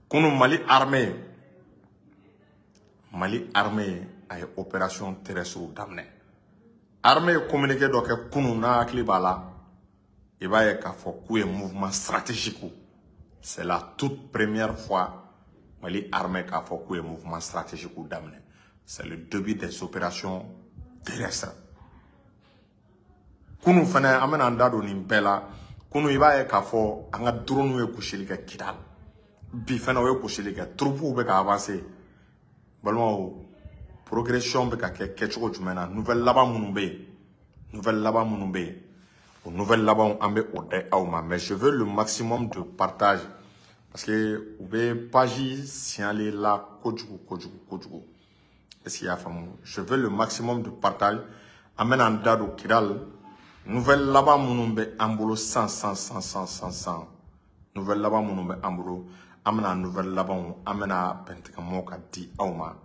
Kunu Mali armée a ye opération terrestre daminɛ. Armée ye communiqué dɔ kɛ kunu, n'a hakili b'a la, i b'a ye k'a fɔ k'u ye mouvement stratégique. C'est la toute première fois Mali armée k'a fɔ k'u ye mouvement stratégique daminɛ. C'est le début des opérations terrestres. Kunu fɛnɛ, an bɛna an da don nin bɛɛ la. Kunu, i b'a ye k'a fɔ an ka drone ye gosili kɛ Kidal. Bi fɛnɛ, o ye gosili kɛ. Troupes bɛ ka avancer. Balimaw, progression bɛ ka kɛ kɛcogo jumɛn na? Nouvelle laban minnu bɛ yen, nouvelle laban minnu bɛ yen, o nouvelle labanw, an bɛ o di aw ma. Mais je veux le maximum de partage, parce que u bɛ page signaler la kojugu kojugu kojugu. Est ce que i y'a faamu? Je veux le maximum de partage. An bɛna an da don Kidal, nouvelle laban minnu bɛ an bolo san san san san san san, nouvelle laban minnu bɛ an bolo, an bɛna nouvelle labanw, an bɛna bɛntigɛmɔw ka di aw ma.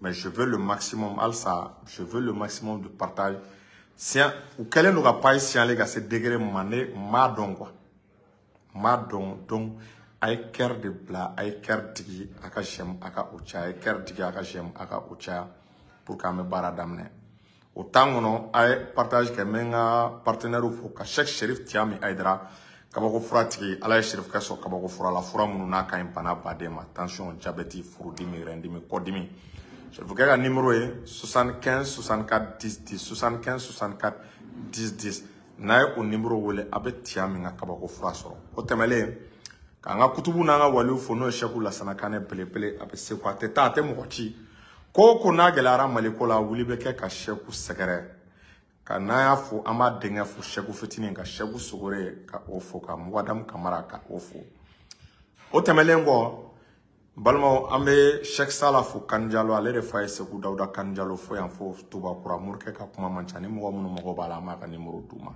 Mais je veux le maximum halisa, je veux le maximum de partage. Siyan u kɛlen don ka page signaler ka se degré min ma, ne n m'a dɔn quoi, n m'a dɔn. Donc a ye cœur de bila, a ye cœur digi, a ka j'aime, a ka o caya. A ye cœur digi, a ka j'aime, a ka o caya, pour que an bɛ baara daminɛ. O temps kɔnɔ, a ye partage kɛ. N bɛ n ka partenaire fo, ka Cheikh Chérif Tiami Aïdara, kabako fura tigi. Ala ye Chérif kɛ sɔn kabako fura la, fura minnu n'a ka ɲi bana baden ma: tension, diabète, furudimi, rɛndimi, kɔdimi. Chérif kɛ ka numéro ye 75 64 10 10, 75 64 10 10. N'a ye o numéro wele, a bɛ Tiami ka kabako fura sɔrɔ. O tɛmɛlen, k'an ka kutubu n'an ka waliw fo, n'o ye Sɛku Lasana Kanɛ belebele. A bɛ segu, a tɛ taa, a tɛ mɔgɔ ci. Ko o ko n'a gɛlɛyara Maliko la, wuli bɛ kɛ ka Sɛku sɛgɛrɛ. Ka n'an y'a fo, an b'a denkɛ fo, Sɛku fitinin, ka Sɛku Sogore ka o fo, ka Mugadamu Kamara ka o fo. O tɛmɛlen kɔ, balimaw, an bɛ Sɛki Sala fo Kanjalo. Ale de fa ye Segu Dawuda Kanjalo fo yan fo Tubakura. Morikɛ ka kuma man ca. Ni mɔgɔ minnu mago b'a la, an b'a ka numéro d'u ma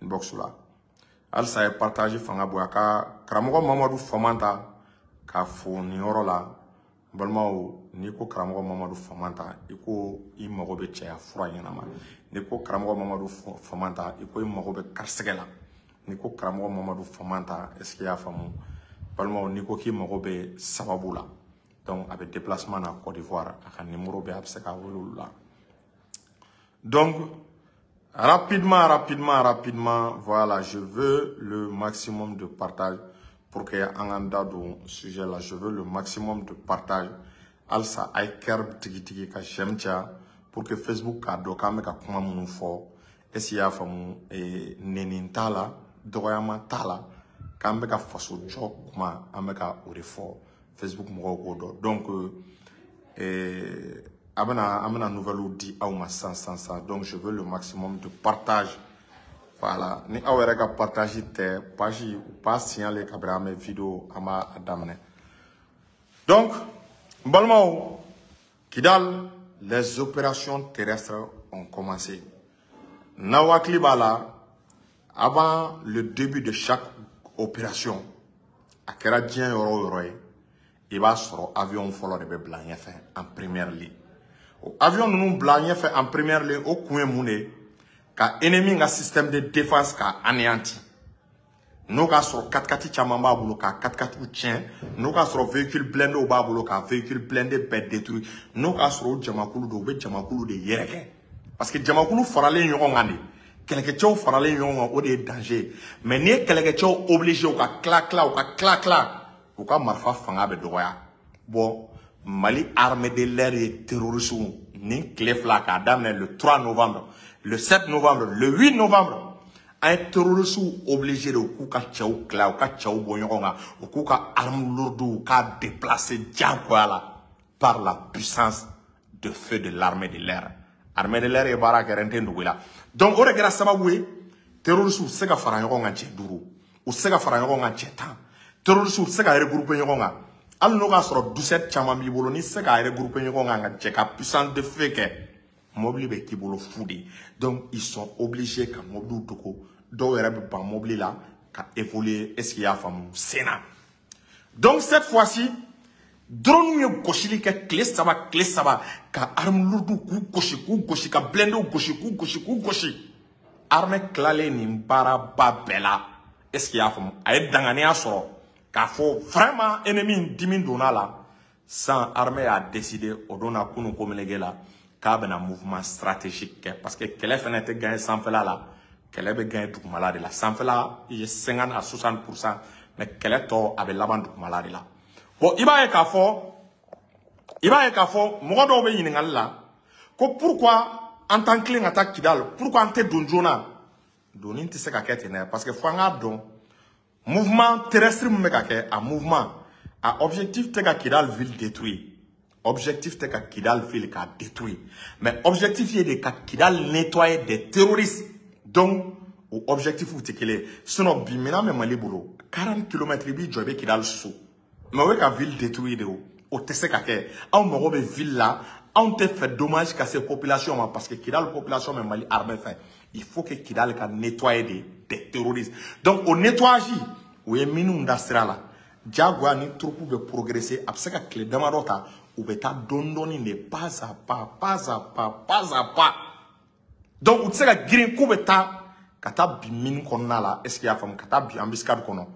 inbox la. Halisa, ye partage fanga bonya. Ka karamɔgɔ Mamadu Famanta k'a fo nin yɔrɔ la. Balimaw, n'i ko karamɔgɔ Mamadu Famanta, i ko i mago bɛ cɛya fura ɲɛnama. N'i ko karamɔgɔ Mamadu Famanta, i ko i mago bɛ garisɛgɛ la. N'i ko karamɔgɔ Mamadu Famanta, est ce que i y'a faamu? Balimaw, n'i ko k'i mago bɛ sababu la, donc a bɛ déplacement na Côte d'Ivoire, a ka numéro bɛ, a bɛ se k'a wele olu la. Donc rapidement, rapidement, rapidement, voilà, je veux le maximum de partage pour que an k'an da don sujet la. Je veux le maximum de partage. Halisa, a ye cœur tigitigi, ka j'aime caya, pour que Facebook k'a dɔn k'an bɛ ka kuma minnu fɔ, est ce que i y'a faamu, nɛni t'a la, dɔgɔyama t'a la, k'an bɛ ka faso jɔ kuma, an bɛ ka o de fɔ, Facebook mɔgɔw k'o dɔn. Donc an bɛna nouvelle di aw ma sisan sisan sisan. Donc je veux le maximum de partage, voilà. Ni aw yɛrɛ ka partage tɛ, page u b'a signaler kabini an bɛ vidéo, an b'a daminɛ. Donc n balimaw, Kidal, les opérations terrestres ont commencé. N'aw hakili b'a la, avant le début de chaque opération, a kɛra diɲɛ yɔrɔ o yɔrɔ ye, i b'a sɔrɔ avion fɔlɔ de bɛ bila ɲɛfɛ en première ligne. O avion ninnu bila ɲɛfɛ en première ligne, o kun ye mun de ye? Ka ennemi ka système de défense k'a anéanti. N'o k'a sɔrɔ 4x4 caman b'a bolo, k'a 4x4 tiɲɛ. N'o k'a sɔrɔ véhicule blindé b'a bolo, k'a véhicule blindé bɛɛ détruit. N'o k'a sɔrɔ o jamakulu don, u bɛ jamakulu de yɛrɛkɛ, parce que jamakulu faralen ɲɔgɔn kan de, kɛlɛkɛcɛw faralen ɲɔgɔn kan, o de ye danger ye. Mais n'i ye kɛlɛkɛcɛw obligé u ka tila tila, u ka tila tila, u ka marifa fanga bɛ dɔgɔya. Bon, Mali armée de l'air ye terroriste nin tile 2, k'a daminɛ le 3 novembre, le 7 novembre, le 8 novembre, an ye terroriste obligé de u k'u ka cɛw tila, u ka cɛw bɔ ɲɔgɔn kan, u k'u ka armes lourdes, u k'a déplacer diyagoya la par la puissance de feu de l'armée de l'air. Armée de l'air ye baara kɛ, n tɛ dogo i la. Donc o de kɛra sababu ye, terroriste u tɛ se ka fara ɲɔgɔn kan cɛ 5, u tɛ se ka fara ɲɔgɔn kan cɛ 10. Terroriste u tɛ se ka regrouper ɲɔgɔn kan. Hali n'o k'a sɔrɔ dusɛti caman b'i bolo, n'i tɛ se k'a regrouper ɲɔgɔn kan ka jɛ ka puissance de feu kɛ, mobili bɛ k'i bolo fu de. Donc ils sont obligés ka mobiliw dogo. Dɔw yɛrɛ bɛ ban mobili la ka évoluer, est ce que i y'a faamu, sen na. Donc cette fois-ci, drone ye gosili kɛ tile 3, tile 3, ka arme lourde k'u gosi, k'u gosi, ka blindé gosi, k'u gosi, k'u gosi. Armée tilalen nin baaraba bɛɛ la, est ce que i y'a faamu, a ye danganiya sɔrɔ. K'a fɔ vraiment ennemi dimi donna la sans armée a décidé o don na kunun communiqué la k'a bɛna mouvement stratégique kɛ parce que kɛlɛ fɛnɛ tɛ gagner sanfɛla la, kɛlɛ bɛ gagner dugumala de la. Sanfɛla i ye 50 à 60%, mais kɛlɛ tɔ a bɛ laban dugumala de la. Bon, i b'a ye k'a fɔ mɔgɔ dɔw bɛ ɲininkali la ko pourquoi an t'an tilen ka taa Kidal, pourquoi an tɛ don joona. Donni tɛ se ka kɛ ten dɛ, parce que fo an k'a dɔn mouvement terrestre min bɛ ka kɛ, a mouvement a objectif tɛ ka Kidal ville détruire, objectif tɛ ka Kidal ville k'a détruire, mais objectif ye de ka Kidal nettoyer des terroristes. Donc o objectif tɛ kelen ye. Sinon bi minɛn bɛ Mali bolo 40 km i b'i jɔ i bɛ Kidal so, mais o bɛ ka ville détruire de, o tɛ se ka kɛ. Anw mago bɛ ville la, anw tɛ fɛ dommage ka se population ma parce que Kidal population bɛ Mali armée fɛ. Il faut que Kidal ka nettoyer des terroristes. Donc o nettoyage o ye minnu da sira la, diyagoya ni troupe bɛ progresser, a bɛ se ka tile damadɔ ta, u bɛ taa dɔɔni dɔɔni de, pas à pas, pas à pas, pas à pas. Donc u tɛ se ka girin k'u bɛ taa ka taa bin mine kɔnɔna la. Est ce que i y'a faamu? Ka taa bin embuscade kɔnɔ,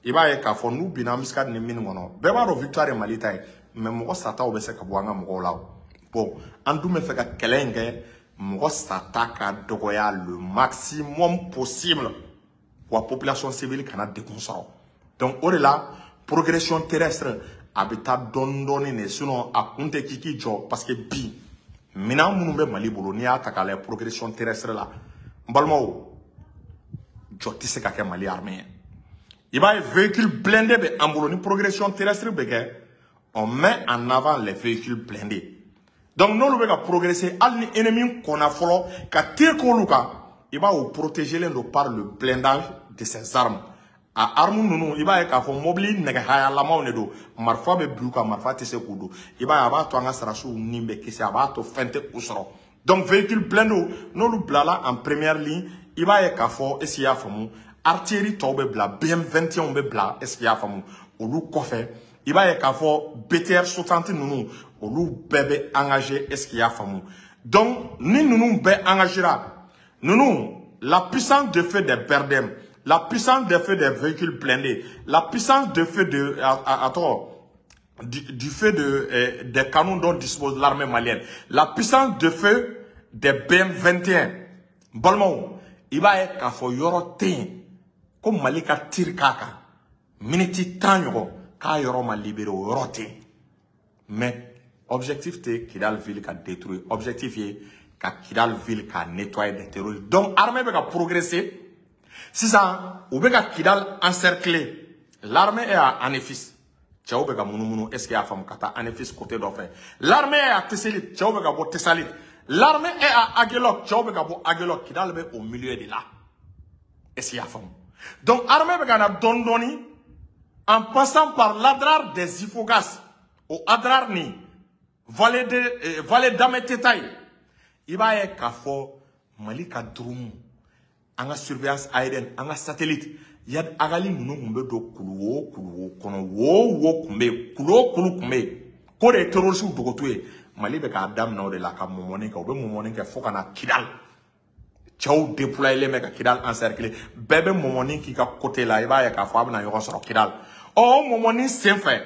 i b'a ye k'a fɔ n'u binna embuscade ni mine kɔnɔ, bɛɛ b'a dɔn victoire ye Mali ta ye, mais mɔgɔ sataw bɛ se ka bɔ an ka mɔgɔw la. Bon, an dun bɛ fɛ ka kɛlɛ in kɛ mɔgɔ sata ka dɔgɔya le maximum possible, wa population civile kana degun sɔrɔ. Donc o de la progression terrestre a bɛ taa dɔɔni dɔɔni de, sinon a kun tɛ k'i k'i jɔ parce que bi minɛn minnu bɛ Mali bolo, n'i y'a ta k'a lajɛ progression terrestre la, n balimaw, jɔ tɛ se ka kɛ Mali armée ye. I b'a ye véhicule blindé bɛ an bolo, ni progression terrestre bɛ kɛ, on met en avant les véhicules blindés. Donc n'olu bɛ ka progresser, hali ni ennemi kɔnna fɔlɔ ka tir k'olu kan, i b'a ye o protégelen don par le blindage de ses armes. A arme ninnu, i b'a ye k'a fɔ mobili nɛgɛhayalamaw de don, marifa bɛ bin u kan, marifa tɛ se k'u don. I b'a ye a b'a to an ka sarasiw ni bɛ kisi, a b'a to fɛn tɛ u sɔrɔ. Donc véhicule blindé n'olu bilala en première ligne, i b'a ye k'a fɔ, est ce que i y'a faamu, artillerie tɔw bɛ bila, BM21 bɛ bila, est ce que i y'a faamu, olu kɔfɛ i b'a ye k'a fɔ BTR 60 ninnu olu bɛɛ bɛ engagé, est ce que i y'a faamu. Donc ni ninnu bɛɛ engagera, ninnu la puissance de feu des BRDM, la puissance de feu des véhicules blindés, la puissance de feu de du feu de des canons dont dispose l'armée malienne, la puissance de feu des BM21, balimaw, i b'a ye k'a fɔ yɔrɔ tɛ yen ko Mali ka tir k'a kan miniti 10 ɲɔgɔn k'a yɔrɔ ma libéré, o yɔrɔ tɛ yen. Mais objectif tɛ Kidal ville ka détruire, objectif ye ka Kidal ville ka nettoyer des terroristes. Donc armée bɛ ka progresser sisan, u bɛ ka Kidal encercler, l'armée est à Anefis, cɛw bɛ ka munumunu, est ce que i y'a faamu, ka taa Anefis côté dɔ fɛ. L'armée est à Tessalit, cɛw bɛ ka bɔ Tessalit. L'armée est à Aguelok, cɛw bɛ ka bɔ Aguelok. Kidal bɛ au milieu de la, est ce que i y'a faamu. Donc armée bɛ ka na dɔɔni dɔɔni en passant par l'Adrar des Ifoghas, o Adrar ni vallée de vallée d'Ametetaï. I b'a ye k'a fɔ Mali ka drone, an ka surveillance aérienne, an ka satellite, Iyad Ag Ghali ninnu tun bɛ don kulu o kulu kɔnɔ, wo wo tun bɛ yen, kulu o kulu tun bɛ yen, k'o de ye terroriste dogotu ye. Mali bɛ k'a daminɛ o de la ka mɔmɔni kɛ, u bɛ mɔmɔni kɛ fo ka na Kidal. Cɛw déployelen bɛ ka Kidal encercler, bɛɛ bɛ mɔmɔni k'i ka côté la, i b'a ye k'a fɔ a bɛna ɲɔgɔn sɔrɔ Kidal. Ɔ o mɔmɔni senfɛ,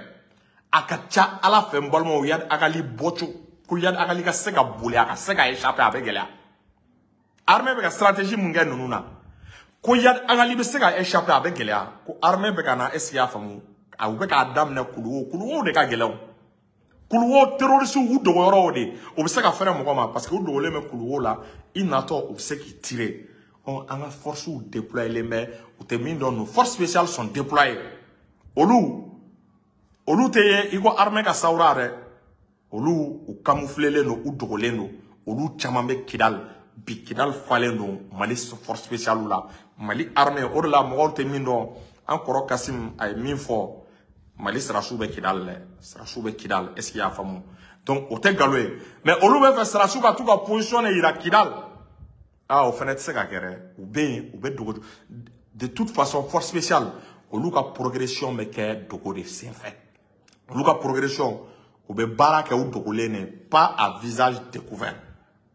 a ka ca Ala fɛ n balimaw, Iyad Ag Ghali bɔcogo ko Iyad Ag Ghali ka se ka boli, a ka se ka échapper, a bɛ gɛlɛya. Armée bɛ ka stratégie mun kɛ ninnu na, ko Iyad Ag Ghali bɛ se ka échapper, a bɛ gɛlɛya. Ko armée bɛ ka na, est ce que i y'a faamu, a u bɛ k'a daminɛ kuluwo, kuluwo de ka gɛlɛn o. Kuluwo terroriste u dogoyɔrɔw de, u bɛ se ka fɛrɛ mɔgɔ ma parce que u dogolen bɛ kuluwo la, i natɔ u bɛ se k'i tirer. Ɔ an ka forces déployelen bɛ, u tɛ min dɔn, nos forces spéciales sont déployées. Olu tɛ ye i ko armée ka sawura dɛ, olu u camouflelen don, u dogolen don, olu caman bɛ Kidal. Bi Kidal falen don Mali force spéciale la, Mali armée. O de la mɔgɔw tɛ min dɔn, an kɔrɔ Kasim a ye min fɔ, Mali sirasiw bɛ Kidal dɛ, sirasiw bɛ Kidal, est ce que i y'a faamu. Donc o tɛ nkalon ye, mais olu bɛ fɛ sirasiw ka t'u ka position de yira Kidal. Ah o fana tɛ se ka kɛ dɛ, u bɛ yen, u bɛ dogo. De toute façon force spéciale olu ka progression bɛ kɛ dogo de senfɛ, olu ka progression u bɛ baara kɛ u dogolen de, pas à visage découvert,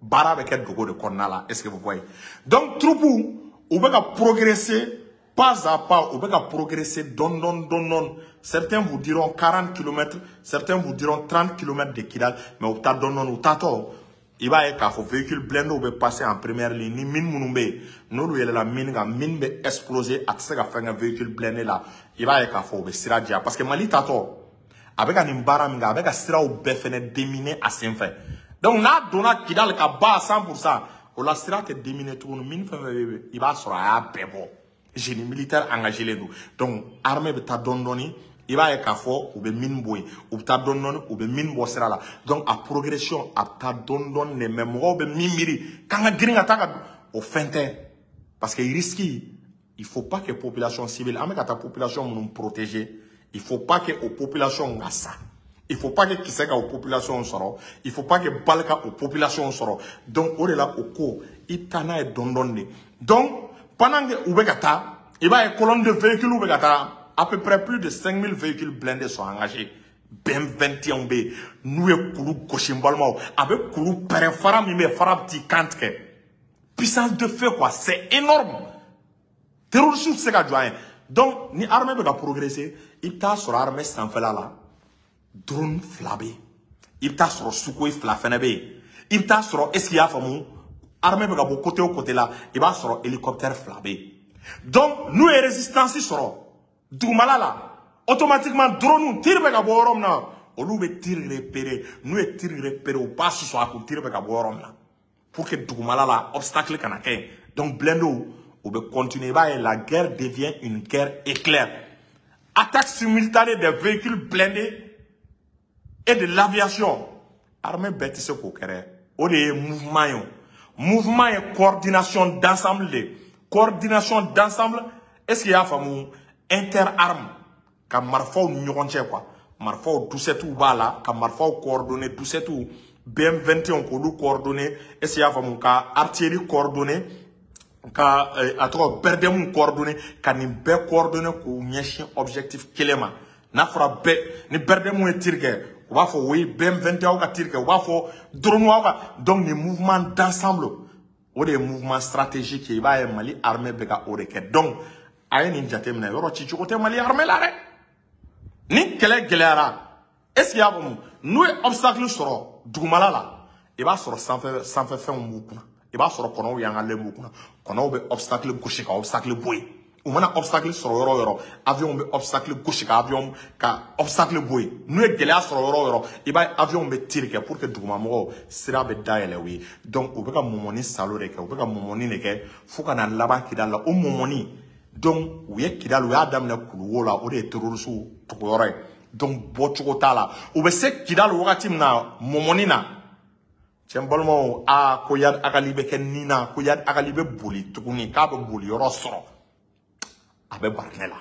baara bɛ kɛ dogo de kɔnɔna la, est ce que vous voyez. Donc troupe u bɛ ka progresser pas à pas, u bɛ ka progresser dɔɔni dɔɔni dɔɔni dɔɔni. Certains vous diront 40 km, certains vous diront 30 km de Kidal, mais u bɛ taa dɔɔni dɔɔni, u taatɔ i b'a ye k'a fɔ véhicule blindé bɛ passer en première ligne. Ni mine minnu bɛ yen, n'olu yɛlɛla mine kan, mine bɛ exploser, a tɛ se ka fɛn kɛ véhicule blindé la. I b'a ye k'a fɔ u bɛ sira jɛya, parce que Mali taatɔ a bɛ ka nin baara min kɛ, a bɛ ka siraw bɛɛ fɛnɛ déminer a sen fɛ. Donc n'a donna Kidal ka ban à 100%, o la sira tɛ déminer tuguni. Mine fɛn fɛn bɛ yen, i b'a sɔrɔ a y'a bɛɛ bɔ. Génie militaire engagé len don. Donc armée bɛ taa dɔɔni dɔɔni, i b'a ye k'a fɔ u bɛ mine bɔ yen, u bɛ taa dɔɔni dɔɔni, u bɛ mine bɔ sira la. Donc a progression a bɛ taa dɔɔni dɔɔni de. Mais mɔgɔw bɛ min miiri k'an ka girin ka taa ka o fɛn tɛ, parce que risque, il faut pas que population civile, an bɛ ka taa population minnu protéger, il faut pas que o population ka sa, il faut pas que kisɛ ka o population sɔrɔ, il faut pas que balle ka o population sɔrɔ. Donc o de la o ko i bɛ taa n'a ye dɔɔni dɔɔni de. Donc pendant que u bɛ ka taa, i b'a ye colonne de véhicules bɛ ka taa, à peu près plus de 5000 véhicules blindés sont engagés. BM21 bɛ yen, n'u ye kulu gosi, n balimaw, a bɛ kulu pɛrɛn, fara min bɛ yen, fara bɛ t'i kan tigɛ. Puissance de feu quoi, c'est énorme. Terroristes tɛ se ka jɔ an ye. Donc ni armée bɛ ka progresser, i bɛ taa sɔrɔ armée sanfɛla la, drone fila bɛ yen, i bɛ taa sɔrɔ Sukhoi fila fɛnɛ bɛ yen, i bɛ taa sɔrɔ, est ce que i y'a faamu, armée bɛ ka bɔ côté o côté la, i b'a sɔrɔ hélicoptère fila bɛ yen. Donc n'u ye résistance sɔrɔ dugumala la, automatiquement drone tir bɛ ka bɔ yɔrɔ min na, olu bɛ tir repérer. N'u ye tir repérer, u b'a susu a kun tir bɛ ka bɔ yɔrɔ min na, pour que dugumala la obstacle kana kɛ yen. Donc blindés u bɛ continuer, i b'a ye la guerre devient une guerre éclair, attaque simultanée des véhicules blindés et de l'aviation. Armée bɛɛ tɛ se k'o kɛ dɛ. O de ye mouvement ye. O mouvement ye coordination d'ensemble de, coordination d'ensemble, est ce que i y'a faamu, interarmes, ka marifaw ni ɲɔgɔn cɛ quoi. Marifaw dusɛtiw b'a la, ka marifaw coordonner, dusɛtiw BM21 k'olu coordonner, est ce que i y'a faamu, ka artillerie coordonner, ka a tɔgɔ BRDM coordonner, ka nin bɛɛ coordonner k'u ɲɛsin objectif kelen ma. N'a fɔra bɛɛ ni BRDM ye tir kɛ, u b'a fɔ oui, BM21 ka tir kɛ, u b'a fɔ drone aw ka. Donc nin mouvement d'ensemble, o de ye mouvement stratégique ye. I b'a ye Mali armée bɛ ka o de kɛ. Donc a ye nin jateminɛ, yɔrɔ cicogo tɛ Mali armée la dɛ. Ni kɛlɛ gɛlɛyara, est ce que i y'a faamu, n'u ye obstacle sɔrɔ dugumala la, i b'a sɔrɔ sanfɛ sanfɛfɛnw b'u kunna, i b'a sɔrɔ kɔnɔw yangalen b'u kunna, kɔnɔw bɛ obstacle gosi ka obstacle bɔ yen. U mana obstacle sɔrɔ yɔrɔ o yɔrɔ, avion bɛ obstacle gosi ka avion ka obstacle bɔ yen. N'u ye gɛlɛya sɔrɔ yɔrɔ o yɔrɔ, i b'a ye avion bɛ tir kɛ pour que dugumamɔgɔw sira bɛ dayɛlɛ u ye. Donc u bɛ ka mɔmɔni salo de kɛ, u bɛ ka mɔmɔni de kɛ fo ka na laban Kidali la. O mɔmɔni, donc u ye Kidali, u y'a daminɛ Kuluwo la, o de ye terroriste tuguyɔrɔ ye. Donc bɔcogo t'a la, u bɛ se Kidali wagati min na mɔmɔni na, cɛ n balimaw, aa ko Iyad Ag Ghali bɛ kɛ nin na, ko Iyad Ag Ghali bɛ boli tuguni, k'a bɛ boli yɔrɔ sɔrɔ, a bɛ Barinɛ la.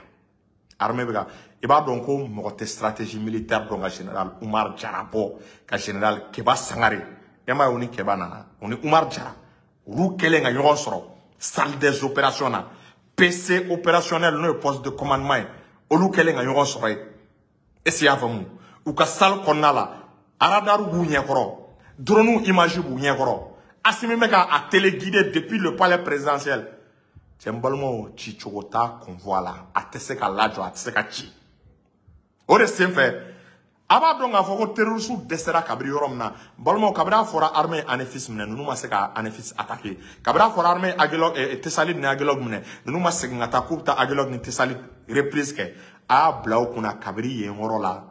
Armée bɛ ka, i b'a dɔn ko mɔgɔ tɛ stratégie militaire dɔn ka général Umar Jara bɔ, ka général Keba Sangare. E m'a ye, o ni Keba nana, o ni Umar Jara, olu kɛlen ka ɲɔgɔn sɔrɔ salle des opérations na, PC opérationnel, n'o ye poste de commandement ye, olu kɛlen ka ɲɔgɔn sɔrɔ yen. Est ce que i y'a faamu, u ka salle kɔnɔna la, radar b'u ɲɛkɔrɔ, drone image b'u ɲɛkɔrɔ, Assimi bɛ ka a téléguidé depuis le palais présidentiel. Cɛ n balimaw, ci cogo t'a convoi la, a tɛ se ka lajɔ, a tɛ se ka ci. O de senfɛ a b'a dɔn k'a fɔ ko terroriste dɛsɛra kabiri yɔrɔ min na, balimaw, kabiri a fɔra armée Anefis minɛ, ninnu ma se ka Anefis attaquer. Kabiri a fɔra armée Aguelhok, Tessalit ni Aguelhok minɛ, ninnu ma segin ka taa k'u bɛ taa Aguelhok ni Tessalit reprise kɛ. A y'a bila u kunna, kabiri yen yɔrɔ la,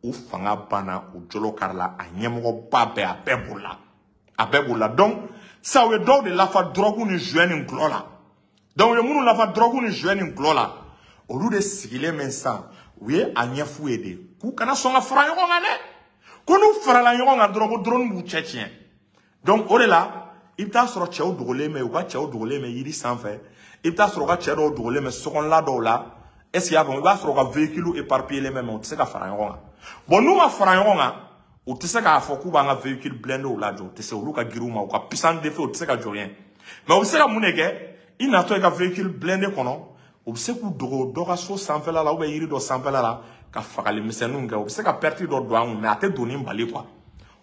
u fanga banna, u jolo karila, a ɲɛmɔgɔba bɛɛ, a bɛɛ bolila, a bɛɛ bolila. Donc sisan u ye dɔw de lafa drogue ni joint ni gulɔ la. Donc u ye minnu lafa drogue ni joint ni gulɔ la, olu de sigilen bɛ sisan, u ye a ɲɛf'u ye de k'u kana sɔn ka fara ɲɔgɔn kan dɛ, ko n'u farala ɲɔgɔn kan dɔrɔn, ko drone b'u cɛ tiɲɛ. Donc o de la i bɛ taa sɔrɔ cɛw dogolen bɛ, u ka cɛw dogolen bɛ yiri sanfɛ, i bɛ taa sɔrɔ u ka cɛ dɔw dogolen bɛ sokɔnɔla dɔw la. Est ce que i y'a faamu, i b'a sɔrɔ u ka véhicule éparpillé bɛ, mais u tɛ se ka fara ɲɔgɔn kan. Bon, n'u ma fara ɲɔgɔn kan, u tɛ se k'a fɔ k'u b'an ka véhicule blindé lajɔ, u tɛ se, olu ka girin u ma, u ka puissance de feu, u tɛ se ka jɔ ɲɛ. Mais u bɛ se ka mun de kɛ? I natɔ i ka véhicule blindé kɔnɔ, u bɛ se k'u dogo dɔ ka so sanfɛla la ou bien yiri dɔ sanfɛla la ka fagali misɛnninw kɛ. U bɛ se ka perte dɔ don an kun, mais a tɛ donni bali quoi.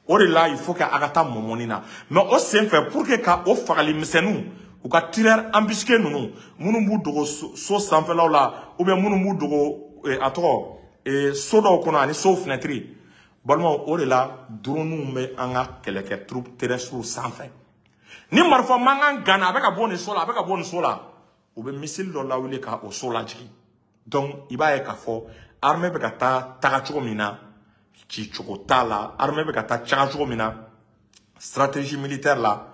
O de la il faut que a ka taa mɔmɔni na. Mais o senfɛ, pour que ka o fagali misɛnninw U ka tireur embusqué ninnu, minnu b'u dogo so sanfɛlaw la, ou bien minnu b'u dogo a tɔgɔ so dɔw kɔnɔ ani so fenêtre. Balimaw, o de la drone bɛ an ka kɛlɛkɛ troupe terrestre sanfɛ. Ni marifa mankan ganna, a bɛ ka bɔ nin so la, a bɛ ka bɔ nin so la, u bɛ missile dɔ lawuli ka o so lajigin. Donc i b'a ye k'a fɔ armée bɛ ka taa taga cogo min na, ci cogo t'a la. Armée bɛ ka taa caga cogo min na, stratégie militaire la,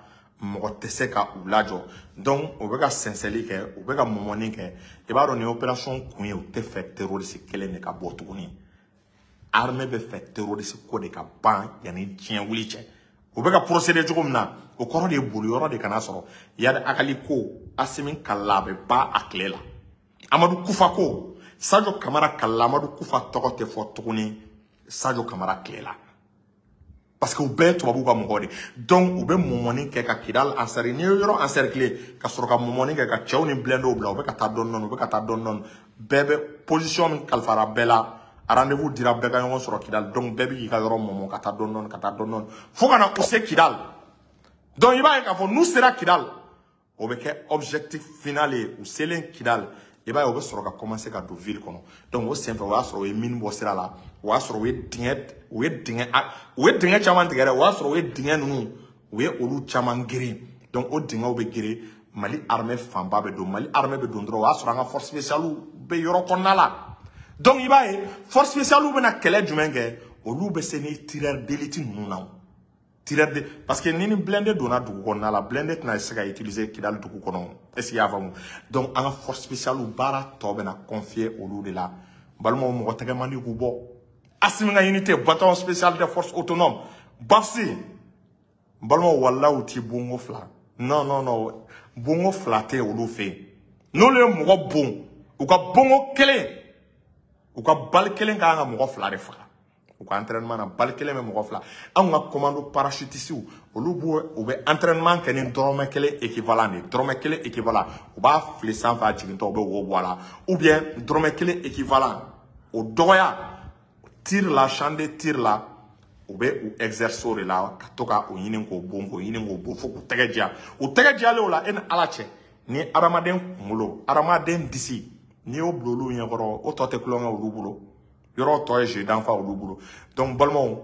mɔgɔ tɛ se ka u lajɔ. Donc u bɛ ka sɛnsɛnli kɛ, u bɛ ka mɔmɔni kɛ. I b'a dɔn nin opération kun ye, u tɛ fɛ terroriste kelen de ka bɔ tuguni. Armée bɛ fɛ terroriste ko de ka ban yanni diɲɛ wuli cɛ. U bɛ ka procéder cogo min na, o kɔrɔ de ye boli yɔrɔ de kana sɔrɔ. Iyad Ag Ghali ko, Assimi kalila, a bɛ ban a tile la. Amadou Koufa ko, Sadio Camara kalila, Amadou Koufa tɔgɔ tɛ fɔ tuguni Sadio Camara tile la, parce que u bɛɛ ye tubabuw ka mɔgɔ de. Donc u bɛ mɔmɔni kɛ ka Kidal encercler. N'i ye yɔrɔ encercler ka sɔrɔ ka mɔmɔni kɛ ka cɛw ni blindéw bila, u bɛ ka taa dɔɔni dɔɔni, u bɛ ka taa dɔɔni dɔɔni. Bɛɛ bɛ position min kalifara bɛɛ la, rendez-vous dira bɛɛ ka ɲɔgɔn sɔrɔ Kidal. Donc bɛɛ bɛ k'i ka yɔrɔ mɔmɔ ka taa dɔɔni dɔɔni, ka taa dɔɔni dɔɔni, fo ka na u se Kidal. Donc i b'a ye k'a fɔ n'u sera Kidal, o bɛ kɛ objectif final ye. U selen Kidal, i b'a ye u bɛ sɔrɔ ka commencer ka don ville kɔnɔ. Donc o senfɛ, o y'a sɔrɔ u ye mine bɔ sira la, o y'a sɔrɔ u ye dingɛ caman tigɛ dɛ, o y'a sɔrɔ u ye dingɛ ninnu, u ye olu caman geren. Donc o dingɛw bɛ geren, Mali armée fanba bɛ don. Mali armée bɛ don dɔrɔn, o y'a sɔrɔ an ka force spéciale bɛ yɔrɔ kɔnɔna la. Donc i b'a ye force spéciale bɛna kɛlɛ jumɛn kɛ? Olu bɛ se ni tireur d'élite ninnu na, tireur de, parce que ni blindé donna dugu kɔnɔna la, blindé tɛna se ka utiliser Kidal dugu kɔnɔ. Est ce que i y'a faamu? Donc an ka force spéciale baara tɔ bɛna confier olu de la. Balimaw, mɔgɔ tɛgɛ man di k'u bɔ. Assimi ka unité, bataillon spécial des forces autonomes, BAFSI, n balimaw, walahi u ti bongo fila. Non, non, non, bongo fila tɛ olu fɛ yen. N'olu ye mɔgɔ bon, u ka bongo kelen, u ka balle kelen ka kan ka mɔgɔ fila de faga. U ka entraînement na, balle kelen bɛ mɔgɔ fila. Anw ka commando parachutiste, olu b'o, u bɛ entraînement kɛ ni dɔrɔmɛ kelen équivalent de ye. Dɔrɔmɛ kelen équivalent, u b'a fili sanfɛ, a jigintɔ, u bɛ wo bɔ a la, ou bien dɔrɔmɛ kelen équivalent, o dɔgɔya tir la, champ de tir la, u bɛ u exercer o de la, ka to ka o ɲini k'o bon, k'o ɲini k'o bon, fo k'u tɛgɛ diya. U tɛgɛ diyalen o la, e ni Ala cɛ, ni adamaden kunkolo, adamaden disi, n'i y'o bila olu ɲɛkɔrɔ, o tɔ tɛ tulonkɛ olu bolo. Yɔrɔ tɔ ye jeu d'enfant olu bolo. Donc balimaw,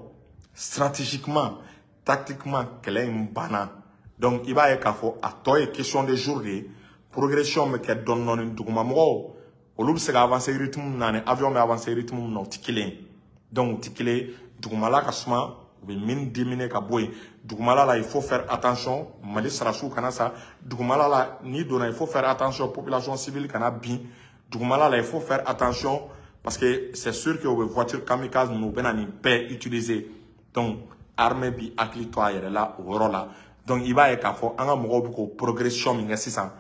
stratégiquement, tactiquement, kɛlɛ in banna. Donc i b'a ye k'a fɔ a tɔ ye question de jour de ye. Progression bɛ kɛ dɔɔni dɔɔni. Duguma mɔgɔw, olu bɛ se ka avancer rythme min na ni avion bɛ avancer rythme min na, o tɛ kelen ye. Donc u tɛ kelen ye. Dugumala ka suma, u bɛ mine déminer ka bɔ yen. Dugumala la, il faut faire attention, Mali sɔrɔdasiw kana sa. Dugumala la, n'i donna, il faut faire attention, population civile kana bin. Dugumala la, il faut faire attention, parce que c'est sûr que u bɛ voiture kamikaze ninnu, u bɛ na nin bɛɛ utiliser. Donc armée bi hakili to a yɛrɛ la o yɔrɔ la. Donc i b'a ye k'a fɔ an ka mɔgɔw bɛ k'o progression min kɛ sisan,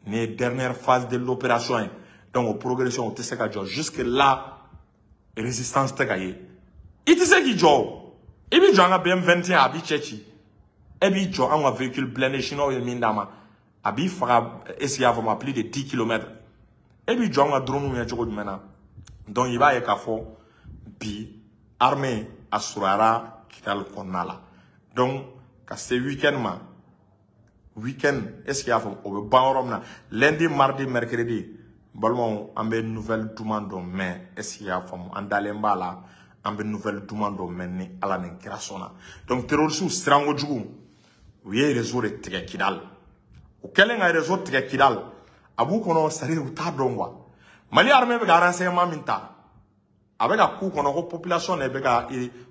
nin ye dernière phase de l'opération ye. Donc o progression, o tɛ se ka jɔ. Jusque là, résistance tɛ ka ye. I tɛ se k'i jɔ o. I b'i jɔ an ka BM21, a b'i cɛ ci. E b'i jɔ an ka véhicule blindé, chinois ye min d'a ma, a b'i faga. Est ce que i y'a faamu? À plus de 10 kilomètres, e b'i jɔ an ka drone ɲɛ cogo jumɛn na? Donc i b'a ye k'a fɔ bi armée a surunyara Kidali kɔnɔna la. Donc ka se week-end ma, week-end, est ce que i y'a faamu, o bɛ ban yɔrɔ min na, lundi, mardi, mercredi, balimaw, an bɛ nouvelle duman dɔ mɛn. Est ce que i y'a faamu? An dalen b'a la, an bɛ nouvelle duman dɔ mɛn ni Ala ni kira sɔnna. Donc terroristes siran kojugu, u ye réseau de tigɛ Kidali. U kɛlen ka réseau tigɛ Kidali, a b'u kɔnɔ, c'est à dire u t'a dɔn quoi. Mali armée bɛ ka renseignement min ta, a bɛ ka k'u kɔnɔ ko population de bɛ ka,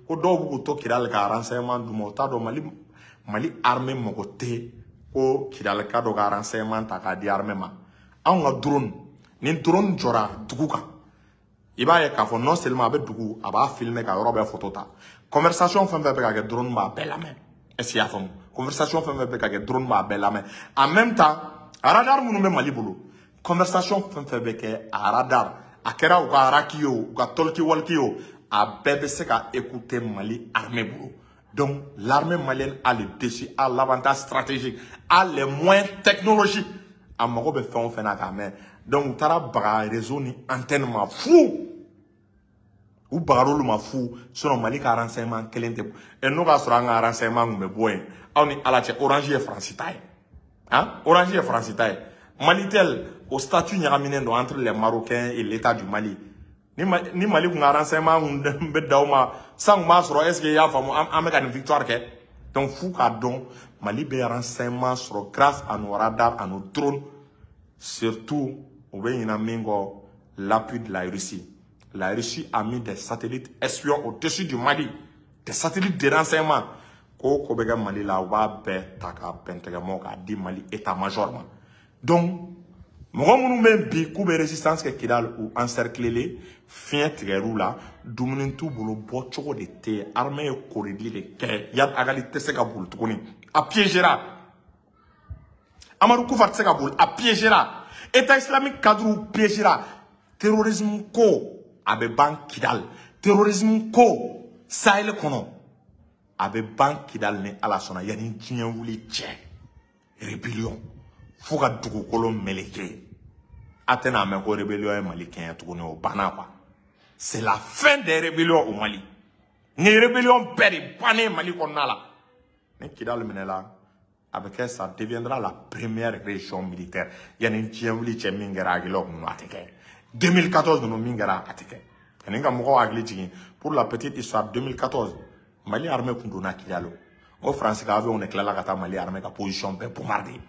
ko dɔw b'u k'u to Kidali ka renseignement d'u ma. U t'a dɔn Mali armée mago tɛ ko Kidalika dɔ ka renseignement ta k'a di armée ma. Anw ka drone, ni drone jɔra dugu kan, i b'a ye k'a fɔ non seulement a bɛ dugu, a b'a filmer ka yɔrɔ bɛɛ photo ta. Conversation fɛn fɛn bɛ ka kɛ, drone b'a bɛɛ lamɛn. Est ce que i y'a faamu? Conversation fɛn fɛn bɛ ka kɛ, drone b'a bɛɛ lamɛn. En même temps, radar minnu bɛ Mali bolo, conversation fɛn fɛn bɛ kɛ a radar, a kɛra u ka raki ye o, u ka talkie-walkie ye o, a bɛɛ bɛ se ka écouter Mali armée bolo. Donc l'armée malienne a le dessus, a l'avantage stratégique, a les moyens technologiques, a mago bɛ fɛn o fɛn na k'a mɛn. Donc u taara baga réseau ni antenne ma fu, u bagar'olu ma fu. Sinon Mali ka renseignement kelen tɛ ɛ. N'o k'a sɔrɔ an ka renseignement tun bɛ bɔ yen, aw ni Ala cɛ, Orange ye Faransi ta ye. Hein? Orange ye Faransi ta ye. Malitel o statut ɲagaminen don entre les Marocains et l'État du Mali. Ni Mali kun ka renseignement kun bɛ d'aw ma san kun b'a sɔrɔ, est ce que i y'a faamu, an bɛ ka nin victoire kɛ. Donc f'u k'a dɔn Mali bɛ renseignement sɔrɔ grâce à nos radars, à nos drones. Surtout u bɛ ɲinɛ min kɔ, l'appui de la Russie. La Russie a mis des satellites espions au-dessus du Mali, des satellites de renseignement. Ko ko bɛ kɛ Mali la, u b'a bɛɛ ta k'a bɛn k'a di Mali état-major ma. Donc mɔgɔ minnu bɛ bi k'u bɛ résistance kɛ Kidal, u encercler, fiɲɛ tigɛr'u la, dumuni t'u bolo, bɔ cogo de tɛ yen. Armée ye korili de kɛ. Iyad Ag Ghali tɛ se ka boli tuguni, a piégera. Amadou Koufa tɛ se ka boli, a piégera. État islamique cadre piégera. Terrorisme ko a bɛ ban Kidal, terrorisme ko Sahel kɔnɔ a bɛ ban Kidal ni Ala sɔnna yanni diɲɛ wuli cɛ. Rébellion fo ka dugukolo meleke, a tɛna mɛn ko rébellion ye Mali kɛɲɛ tuguni, o banna quoi. C'est la fin des rébellions au Mali. Ni rébellion bɛɛ de bannen Mali kɔnɔna la. Ni Kidal minɛla, a bɛ kɛ, ça deviendra la première région militaire. Yanni diɲɛ wuli cɛ, min kɛra Aguelhok ninnu, a tɛ kɛ. 2014 ninnu, min kɛra, a tɛ kɛ. Ani ka mɔgɔw hakili jigin, pour la petite histoire, 2014 Mali armée kun donna Kidal. O Faransi ka avion de tilala ka taa Mali armée ka position bɛɛ bombarder.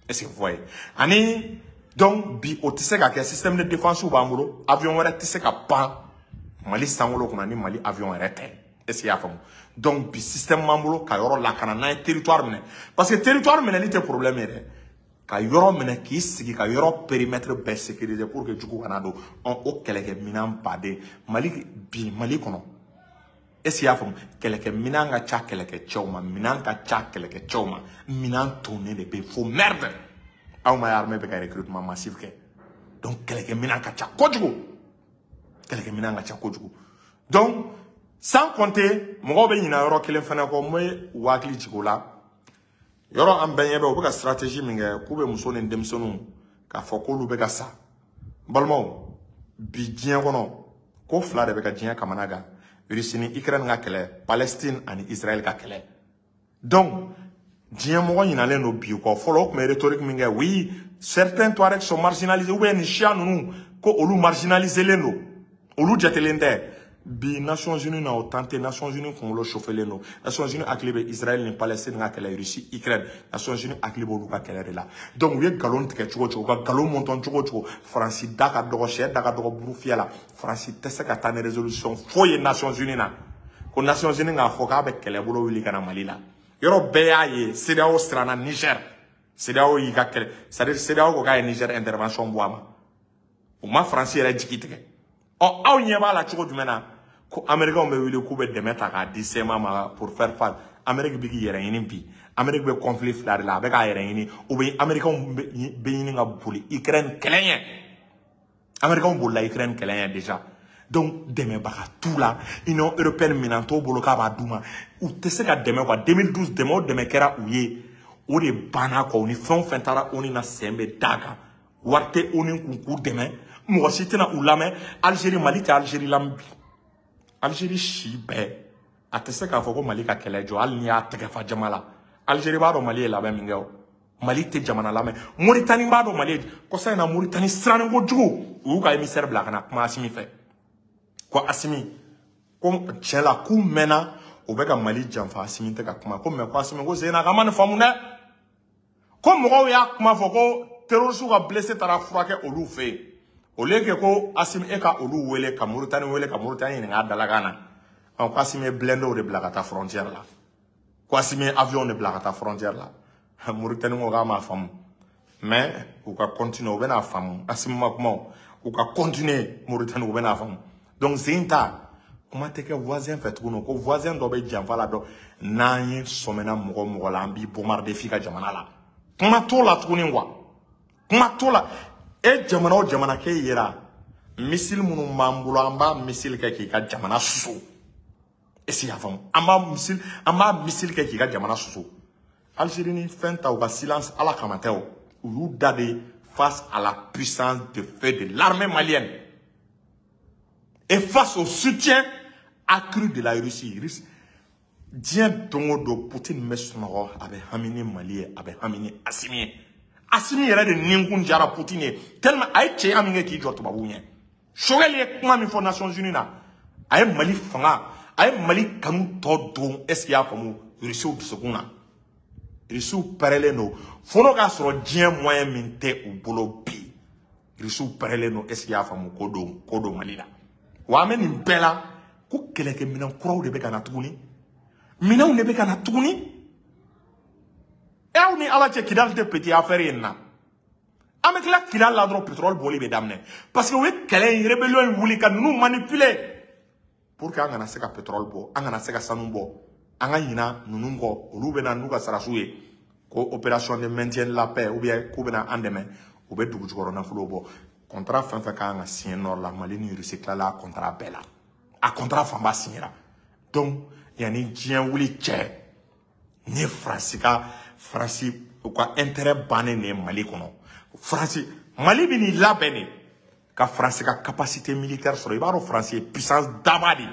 Est-ce que vous voyez? Ani donc bi o tɛ se ka kɛ. Système de défense b'an bolo, avion wɛrɛ tɛ se ka pan Mali sankolo kunna ni Mali avion yɛrɛ tɛ. Est-ce que i y'a faamu? Donc bi système b'an bolo ka yɔrɔ lakana n'an ye territoire minɛ, parce que territoire minɛli tɛ problème ye dɛ. Ka yɔrɔ minɛ k'i sigi ka yɔrɔ périmètre bɛɛ sécuriser pour que jugu kana don. Ɔ o kɛlɛkɛminɛn baden Mali bi Mali kɔnɔ. Est ce que i y'a faamu? Kɛlɛkɛminɛn ka ca kɛlɛkɛcɛw ma, minɛn ka ca kɛlɛkɛcɛw ma, minɛn tonnen de bɛ yen fo merde. Aw ma ye armée bɛ ka recrutement massif kɛ. Donc kɛlɛkɛminɛn ka ca kojugu, kɛlɛkɛminɛn ka ca kojugu. Donc sans compter mɔgɔw bɛ ɲinɛ yɔrɔ kelen fɛnɛ kɔ, n bɛ u hakili jigin o la. Yɔrɔ an bɛɛ ɲɛ bɛ u bɛ ka stratégie min kɛ k'u bɛ muso ni denmisɛnninw k'a fɔ k'olu bɛ ka sa. N balimaw, bi diɲɛ kɔnɔ ko fila de bɛ ka diɲɛ kamana gan: Russie ni Ukraine ka kɛlɛ, Palestine ani Israël ka kɛlɛ. Donc diɲɛ mɔgɔ ɲinalen don bi kɔ. Fɔlɔ o tun bɛ rhétorique min kɛ, oui, certains Touaregs sont marginalisés ou bien nin siya ninnu ko olu marginaliselen don, olu jatelen tɛ. Bi Nations Unies na o tan tɛ. Nations Unies kunkolo chauffelen don. Nations Unies hakili bɛ Israël ni Palestine ka kɛlɛ, Russie, Ukraine. Nations Unies hakili b'olu ka kɛlɛ de la. Donc u ye nkalon tigɛ cogo o cogo, u ka nkalon mɔntɔn cogo o cogo, Faransi da ka dɔgɔ, sɛ da ka dɔgɔ buru fiyɛ la. Faransi tɛ se ka taa ni résolution foyi ye Nations Unies na ko Nations Unies k'a fɔ k'a bɛ kɛlɛbolo wuli ka na Mali la. Yɔrɔ bɛɛ y'a ye, CEDEAO siranna Niger. CEDEAO y'i ka kɛlɛ, c'est à dire CEDEAO ko k'a ye Niger intervention bɔ a ma. U ma Faransi yɛrɛ jigi tigɛ. Ɔ aw ɲɛ b'a la cogo jumɛn na ko Américains bɛ wuli k'u bɛ dɛmɛ ta k'a di CMA ma pour faire face? Amérique bɛ k'i yɛrɛ ɲini bi. Amérique bɛ conflit fila de la, a bɛ k'a yɛrɛ ɲini. U bɛ Américains bɛ ɲini ka boli Ukraine kɛlɛ ɲɛ. Américains bolila Ukraine kɛlɛ ɲɛ déjà. Donc dɛmɛbaga t'u la. Union européenne minɛn t'o bolo k'a b'a d'u ma. U tɛ se ka dɛmɛ quoi. 2012 dɛmɛ o dɛmɛ kɛra u ye, o de banna quoi. U ni fɛn o fɛn taara ONU na, sen bɛ d'a kan. Wari tɛ ONU kun k'u dɛmɛ, mɔgɔ si tɛna u lamɛn. Algérie, Mali tɛ Algérie lamɛn bi. Algérie si bɛɛ a tɛ se k'a fɔ ko Mali ka kɛlɛ jɔ, hali n'i y'a tɛgɛ fa jama la. Algérie b'a dɔn Mali ye labɛn min kɛ. O Mali tɛ jamana lamɛn. Moritani b'a dɔn Mali ye. Kɔsa in na, Moritani sirannen kojugu, u y'u ka émissaire bila ka na kuma Asimi fɛ ko Asimi ko tiɲɛ la k'u mɛnna u bɛ ka Mali janfa, Asimi tɛ ka kuma ko mɛ ko Asimi ko Zena k'an ma nin faamu dɛ, ko mɔgɔw y'a kuma fɔ ko terroriste ka blessé taara furakɛ olu fɛ yen, au lieu que ko Asimi e ka olu wele ka Moritani wele ka Moritani ɲininka a dalakan na. Ɔ ko Asimi ye blindé de bila ka taa frontière la, ko Asimi ye avion de bila ka taa frontière la. Moritani ko k'a m'a faamu, mais u ka continuer, u bɛna faamu. Asimi ma kuma, u ka continuer, Moritani u bɛna faamu. Donc sen ta kuma tɛ kɛ voisin fɛ tuguni ko voisin dɔ bɛ janfa la dɔ. N'an ye sɔmina mɔgɔ mɔgɔ la, an b'i bombarder f'i ka jamana la. Kuma t'o la tuguni quoi, kuma t'o la. E jamana o jamana k'e yera missile minnu b'an bolo, an b'a missile kɛ k'i ka jamana susu. Est-ce que i y'a faamu? An b'a missile kɛ k'i ka jamana susu. Algérie ni fɛn ta, u ka silence ala kama tɛ o, u y'u da de face à la puissance de feu de l'armée malienne et face au soutien accru de la Russie. Russie. Diɲɛ don o don Poutine bɛ sunɔgɔ, a bɛ hami ni Mali ye, a bɛ hami ni Assimi ye. Assimi yɛrɛ de ninkun diyara Poutine ye tellement a ye cɛya min kɛ k'i jɔ tubabuw ɲɛ. Choguel ye kuma min fɔ Nations Unies na, a ye Mali fanga, a ye Mali kanu tɔ don, est ce que i y'a faamu, Rusiw dusukun na. Rusiw pɛrɛlen don fo n'o k'a sɔrɔ diɲɛ moyen min tɛ u bolo bi, Rusiw pɛrɛlen don, est ce que i y'a faamu, ko don Mali la. Wa an bɛ nin bɛɛ la ko kɛlɛkɛminɛn kuraw de bɛ ka na tuguni, minɛnw de bɛ ka na tuguni. Aw ni Ala cɛ, Kidali tɛ petit affaire ye nin na. An bɛ tila Kidali la dɔrɔn, pétrole bɔli bɛ daminɛ parce que u ye kɛlɛ in, rébellion in wuli ka ninnu manipuler pour que an kana se ka pétrole bɔ, an kana se ka sanu bɔ, an ka ɲina ninnu kɔ. Olu bɛ na n'u ka sarasiw ye ko opération de maintien de la paix ou bien k'u bɛna an dɛmɛ, u bɛ dugu jukɔrɔ nafolo bɔ. Contrat fɛn fɛn ka kan ka signer nord la, Mali ni Russie tilala a contrat bɛɛ la, a contrat fanba signera. Donc yanni diɲɛ wuli cɛ, ni ye Faransi ka, Faransi u ka intérêt bannen de ye Mali kɔnɔ. Faransi, Mali bɛ n'i labɛn de ka Faransi ka capacité militaire sɔrɔ. I b'a dɔn Faransi ye puissance daba de ye.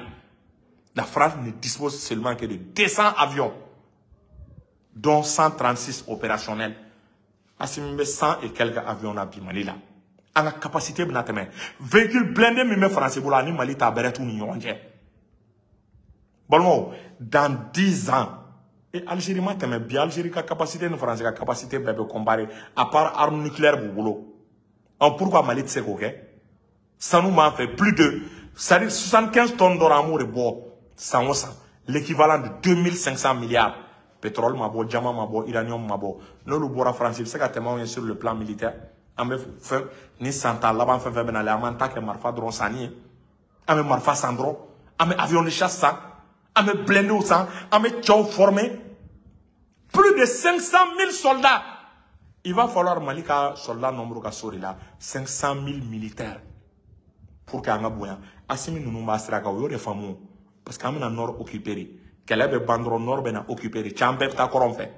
La France ne dispose seulement que de 200 avions, dont 136 opérationnels. Assimi bɛ 100 et quelques avions na bi Mali la. An ka capacité bɛna tɛmɛ véhicule blindé min bɛ Faransi bolo ani Mali ta bɛrɛ t'u ni ɲɔgɔn cɛ. Balimaw, dans 10 ans, et Algérie ma tɛmɛ bi, Algérie ka capacité ni Faransi ka capacité bɛɛ bɛ comparer, à part arme nucléaire b'u bolo. Pourquoi Mali tɛ se k'o kɛ? Sanu b'an fɛ, plus de, c'est-à-dire 75 tonnes d'or an b'o de bɔ san o san, l'équivalent de 2500 milliards. Pétrole ma bɔ, diamant ma bɔ, uranium ma bɔ. N'olu bɔra, Faransi bɛ se ka tɛmɛ anw ye sur le plan militaire. An bɛ fɛn ni san tan laban fɛn fɛn bɛ nalen, an b'an ta kɛ marifa dɔrɔn sanni ye. An bɛ marifa san dɔrɔn, an bɛ avion de chasse san, an bɛ blindés san, an bɛ cɛw former. Plus de 500 000 soldats. Il va falloir Mali ka soldat nombre ka so de la, 500 000 militaires pour que an ka bonya. Assimi ninnu b'a sira kan, o y'o de faamu, parce que an bɛna nord occuper de. Kɛlɛ bɛ ban dɔrɔn, nord bɛna occuper de, can bɛɛ bɛ taa kɔrɔn fɛ.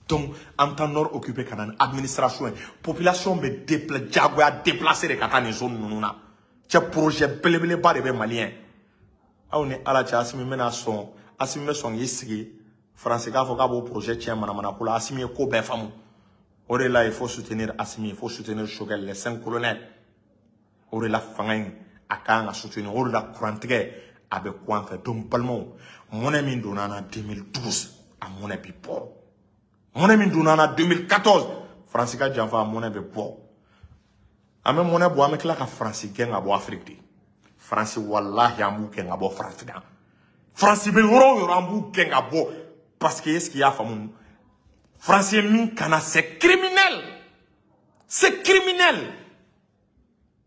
Donc an bɛ taa nord occuper ka na ni administration ye. Population bɛ diyagoya déplacer de ka taa nin zone ninnu na. Cɛ, projet belebeleba de bɛ Malien. Aw ni Ala cɛ, Assimi bɛna sɔn, Assimi bɛ sɔn k'i sigi Faransi k'a fɔ k'a b'o projet tiɲɛ manamana ko la. Assimi ye ko bɛɛ faamu. O de la il faut soutenir Assimi, il faut soutenir Choguel, les 5 colonels. O de la fanga in a kan ka soutenir, o de la kurantigɛ a bɛ ku an fɛ. Donc balimaw, mɔnɛ min donna an na 2012, a mɔnɛ bi bɔ. Mɔnɛ min donna an na 2014, Faransi ka janfa, a mɔnɛ bɛ bɔ. An bɛ mɔnɛ bɔ, an bɛ tila ka Faransi gɛn ka bɔ Afiriki de. Faransi, walahi, an b'u gɛn ka bɔ Faransi kan. Faransi bɛ yɔrɔ o yɔrɔ, an b'u gɛn ka bɔ. Parce que est ce qu'il y'a faamu, Faransi ye min kana, c'est criminel, c'est criminel.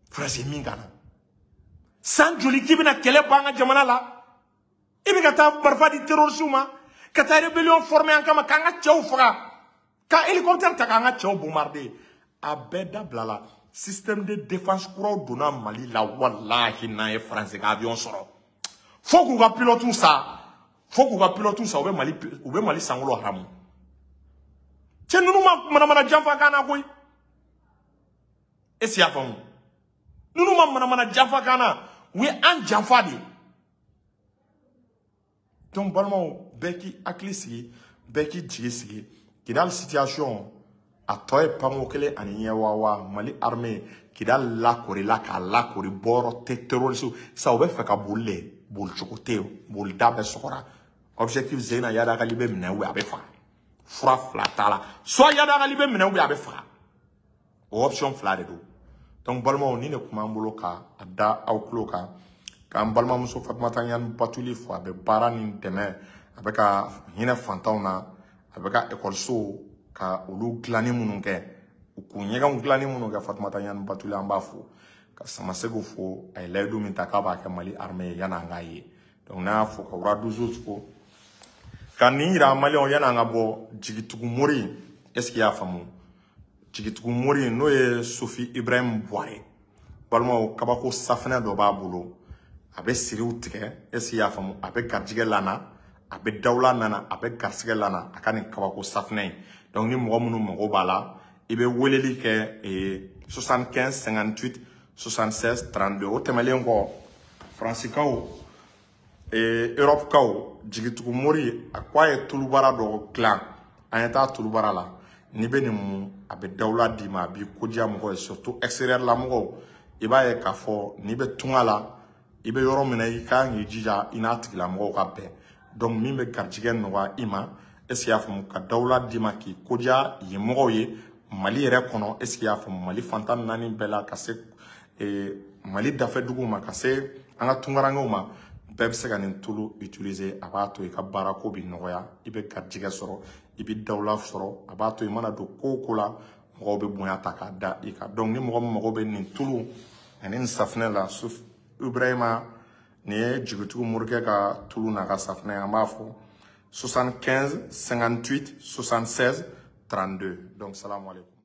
Faransi ye min kana, san joli k'i bɛna kɛlɛ bɔ an ka jamana la, i bɛ ka taa marifa di terroriste ma, ka taa rébellion former an kama, k'an ka cɛw faga, ka hélicoptère ta k'an ka cɛw bombarder. A bɛɛ dabila la. Système de défense kuraw donna Mali la. Walahi, n'an ye Faransi ka avion sɔrɔ, fo k'u ka pilote sa, fo k'u ka pilote sa, u bɛ Mali sankolo haramu. Cɛ ninnu ma manamana janfa kan na koyi. Est ce que i y'a faamu? Ninnu ma manamana janfa kan na, u ye an janfa de. Donc balimaw, bɛɛ k'i hakili sigi, bɛɛ k'i jigi sigi. Kidali situation a tɔ ye panko kelen ani ɲɛ wawa. Mali armée Kidali lakorila k'a lakori, bɔyɔrɔ tɛ terroriste sisan, u bɛ fɛ ka boli de, bolicogo tɛ yen, bolida bɛɛ sɔgɔra. Objectif Zena, Iyad Ag Ghali bɛ minɛ ou a bɛ faga. Fura fila t'a la, soit Iyad Ag Ghali bɛ minɛ ou a bɛ faga, o option fila de don. Donc balimaw, ni de kun b'an bolo ka a da aw tulo kan, k'an balimamuso Fatumata Ɲani Batuli fo. A bɛ baara ni dɛmɛ, a bɛ ka hinɛ fantanw na, a bɛ ka ekɔlisow ka olu dilanni minnu kɛ, u k'u ɲɛgɛnw dilanni minnu kɛ. Fatumata Ɲani Batuli, an b'a fo, ka Samasegu fo, a ye layidu min ta k'a b'a kɛ Mali armée ye yan'an k'a ye. Donc n'an y'a fo, ka Wuraduzu fo, ka nin yira maliyɛnw yan'an ka bɔ. Jigitugu mori, est ce que i y'a faamu? Jigitugu mori, n'o ye Sofi Ibrahim Buware, balimaw, kabako safinɛ dɔ b'a bolo, a bɛ siriw tigɛ, est ce que i y'a faamu? A bɛ garijɛgɛ lana, a bɛ dawula nana, a bɛ garisɛgɛ lana, a ka nin kabako safinɛ in. Donc ni mɔgɔ minnu mago b'a la, i bɛ weleli kɛ 75 58 76 32. O tɛmɛnen kɔ, Faransikaw Europe kaw jigitugu mori a ko a ye tulubara dɔ dilan, an ye taa tulubara la. N'i bɛ nin mun, a bɛ dawula d'i ma, a b'i kodiya mɔgɔ ye, surtout extérieur la mɔgɔw. I b'a ye k'a fɔ n'i bɛ tunga la, i bɛ yɔrɔ min na, i kan k'i jija i n'a tigilamɔgɔw ka bɛn. Donc min bɛ garijɛgɛ nɔgɔya i ma, est ce que i y'a faamu, ka dawula d'i ma k'i kodiya yen mɔgɔw ye Mali yɛrɛ kɔnɔ, est ce que i y'a faamu, Mali fantan naani bɛɛ la, ka se Mali dafɛ duguw ma, ka se an ka tunkarankew ma, bɛɛ bɛ se ka nin tulu utiliser. A b'a to i ka baarako bɛ nɔgɔya, i bɛ garijɛgɛ sɔrɔ, i bɛ dawula sɔrɔ. A b'a to i mana don ko o ko la, mɔgɔw bɛ bonya ta k'a da i kan. Donc ni mɔgɔ min mago bɛ nin tulu ani nin safunɛ la, Suf Ibrahima, nin ye jigitigiw morikɛ ka tulu n'a ka safunɛ, an b'a fɔ 75 58 76 32. Donc salamu aleykum.